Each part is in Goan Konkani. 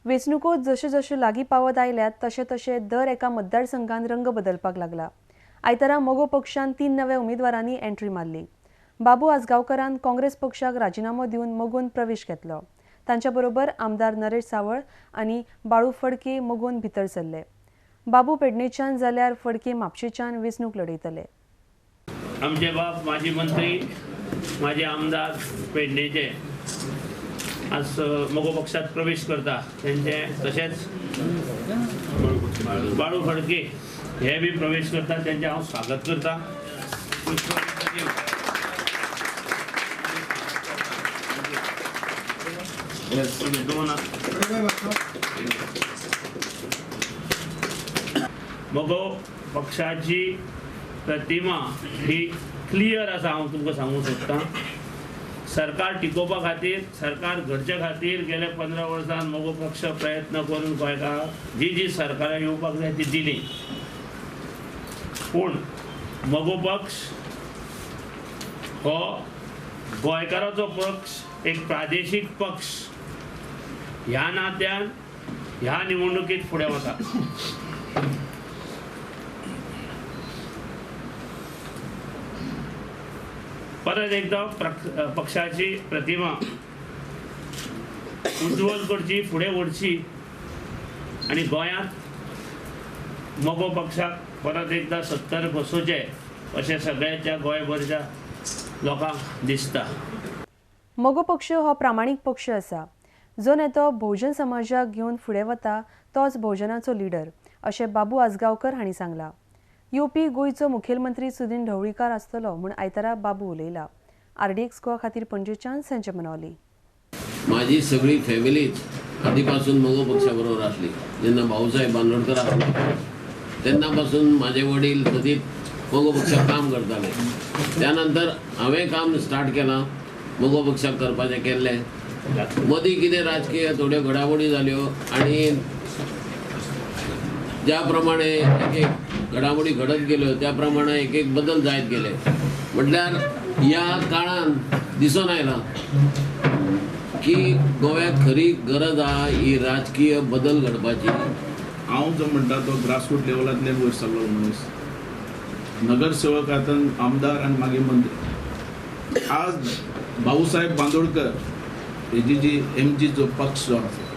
वेंचणुको जशे जशे लागीं पावत आयल्यात तशे तशे दर एका मतदारसंघान रंग बदलपाक लागला. आयतारा मगो पक्षान 3 नव्या उमेदवारांनी एंट्री मारली. बाबू आजगांवकरान काँग्रेस पक्षाक राजिनामो दिवन मगोन प्रवेश घेतलो. तांच्या बरोबर आमदार नरेश सावळ आनी बाळू फडके मगोन भितर सरले. बाबू पेडणेच्यान जाल्यार फडके म्हापशेच्यान वेंचणूक लढयतले. आमचे बाब माजी मंत्री माजी आमदार पेडणेचे आज मगो पक्षात प्रवेश करता त्यांचे, तशेंच बाळू फडके हे बी प्रवेश करता त्यांचे हांव स्वागत करता. मगो पक्षाची प्रतिमा ही क्लियर आसा, हांव तुमकां सांगूंक सोदतां. सरकार टिकोवपा खातीर, सरकार घडचे खातीर गेल्या 15 वर्सां मगो पक्ष प्रयत्न करून गोंयकार जी जी सरकारां येवपाक जाय ती दिली. पूण मगो पक्ष हो गोंयकाराचो पक्ष, एक प्रादेशीक पक्ष ह्या नात्यान ह्या निवडणुकीत फुडें वता. परत एकदा पक्षाची प्रतिमा उज्ज्वल करची, फुडें व्हरची आनी गोंयांत मगो पक्षाक परत एकदा 70 बसोवचें अशें सगळ्यांच्या गोंयभरच्या लोकांक दिसता. मगो पक्ष हो प्रामाणीक पक्ष आसा. जो नेतो भोवजन समाजाक घेवन फुडें वता तोच भोवजनाचो लिडर अशें बाबू आजगांवकर हांणी सांगलां. येवपी गोंयचो मुखेलमंत्री सुदिन ढवळीकार आसतलो म्हूण आयतारा बाबू उलयला. आरडीएक्स गोवा खातीर पणजेच्यान संजय मनोली. माझी सगळी फॅमिलीच आधीपासून मगो पक्षाबरोबर असली. जेन्ना भाऊसाहेब बांदोडकर असले तेन्नापासून माझे वडील सदीत मगो पक्षाक काम करताले. त्यानंतर हांवें काम स्टार्ट केलां मगो पक्षाक करपाचें केल्लें. मदीं कितें राजकीय थोड्यो घडामोडी जाल्यो आनी ज्या प्रमाणे एक एक घडामोडी घडत गेल्यो त्या प्रमाणे एक एक बदल जायत गेले. म्हटल्यार ह्या काळान दिसून आयलां की गोव्याक खरी गरज आहा ही राजकीय बदल घडपाची. हांव जो म्हणटा तो ग्रासरूट लेवलांतल्यान वयर सरलो मनीस, नगरसेवक आतां आमदार आनी मागीर मंत्री. आज भाऊसाहेब बांदोडकर हेजी जी एम जी जो पक्ष जो आसा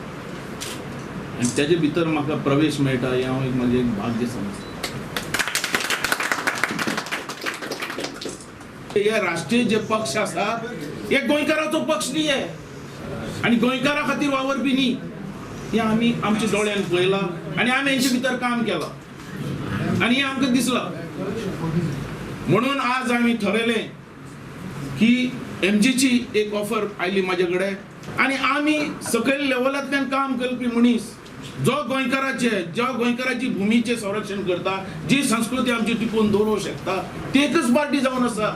आनी तेजे भितर म्हाका प्रवेश मेळटा हें हांव एक म्हाजें एक भाग्य समजता. हे राष्ट्रीय जे पक्ष आसात हे गोंयकाराचो पक्ष न्ही हे आनी गोंयकारा खातीर वावरपी न्ही. हें आमी आमच्या दोळ्यान पळयलां आनी आमी हेंचे भितर काम केलां आनी हें आमकां दिसलां. म्हणून आज आमी ठरयलें की एमजीची एक ऑफर आयली म्हाजे कडेन आनी आमी सकयल लेवलांतल्यान काम करपी मनीस जो गोंयकाराचे, ज्या गोंयकाराची भुमीचें संरक्षण करता, जी संस्कृती आमची टिकून दवरूंक शकता ती एकच पार्टी जावन आसा,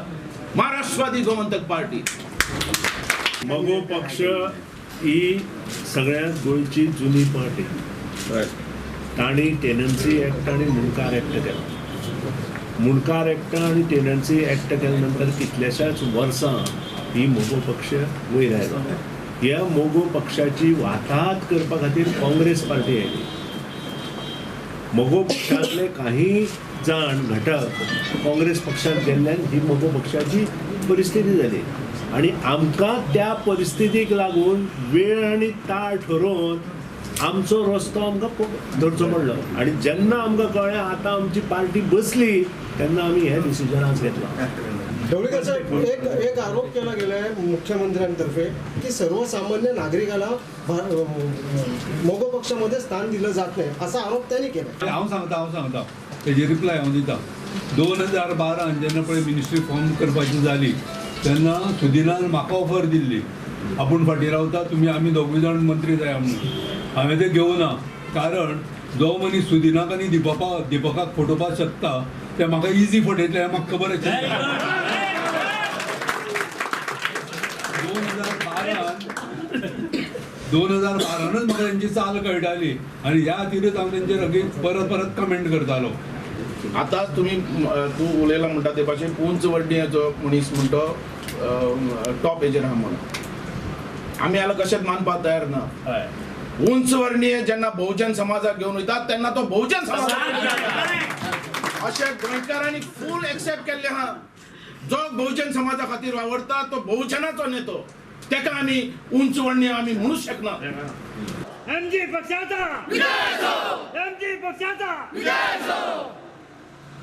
महाराष्ट्रवादी गोमंतक पार्टी. मगो पक्ष ही सगळ्यात गोंयची जुनी पार्टी. तांणी टेनन्सी एक्ट आनी मुंडकार एक्ट केला. मुंडकार एक्ट आनी टेनन्सी एक्ट केल्या नंतर कितल्याशाच वर्सां ही मगो पक्ष वयर आयलो. ह्या मगो पक्षाची वाताहत करपा खातीर काँग्रेस पार्टी आयली. मगो पक्षांतले काही जाण घटक काँग्रेस पक्षांत गेल्ल्यान ही मगो पक्षाची परिस्थिती जाली आनी आमकां त्या परिस्थितीक लागून वेळ आनी ताळ ठरोवन आमचो रस्तो आमकां धरचो पडलो. आनी जेन्ना आमकां कळ्ळें आतां आमची पार्टी बसली तेन्ना आमी हें डिसिजन आज घेतलां. ढवळीकर साहेब, एक एक आरोप केला गेला आहे मुख्यमंत्र्यांतर्फे की सर्वसामान्य नागरिकाला मगो पक्षामध्ये स्थान दिलं जात नाही असा आरोप त्यांनी केला. हांव सांगता तेजी रिप्लाय हांव दिता. 2012 जेन्ना पळय मिनिस्ट्री फॉर्म करपाची जाली तेन्ना सुदिनान म्हाका ऑफर दिल्ली, आपूण फाटीं रावता तुमी आमी दोगूय जाण मंत्री जाया म्हणून. हांवें तें घेवना, कारण जो मनीस सुदिनाक आनी दिपकाक फटोवपाक शकता ते म्हाका इजी फटयतले हें म्हाका खबर आशिल्लें. 2012 म्हाका तेंची चाल कळटाली आनी ह्या खातीरच हांव तेंचेर अगेन परत परत कमेंट करतालो. आतां तुमी तूं उलयला म्हणटा ते भाशेन उंच वड्डेचो मनीस म्हणटो टॉप हेजेर आहा म्हणून आमी ह्याला कशेंच मानपाक तयार ना. उंच वर्णीय जेन्ना बहुजन समाजाक घेवन वयता तेन्ना तो बहुजन समाजाक अशें गोंयकारांनी फूल एक्सेप्ट केल्लें आहा. जो बहुजन समाजा खातीर वावरता तो बहुजनाचो नेतो, तेका आमी उंच वर्णीय आमी म्हणूंक शकना. एमजी पक्षाचा, एमजी पक्षाचा.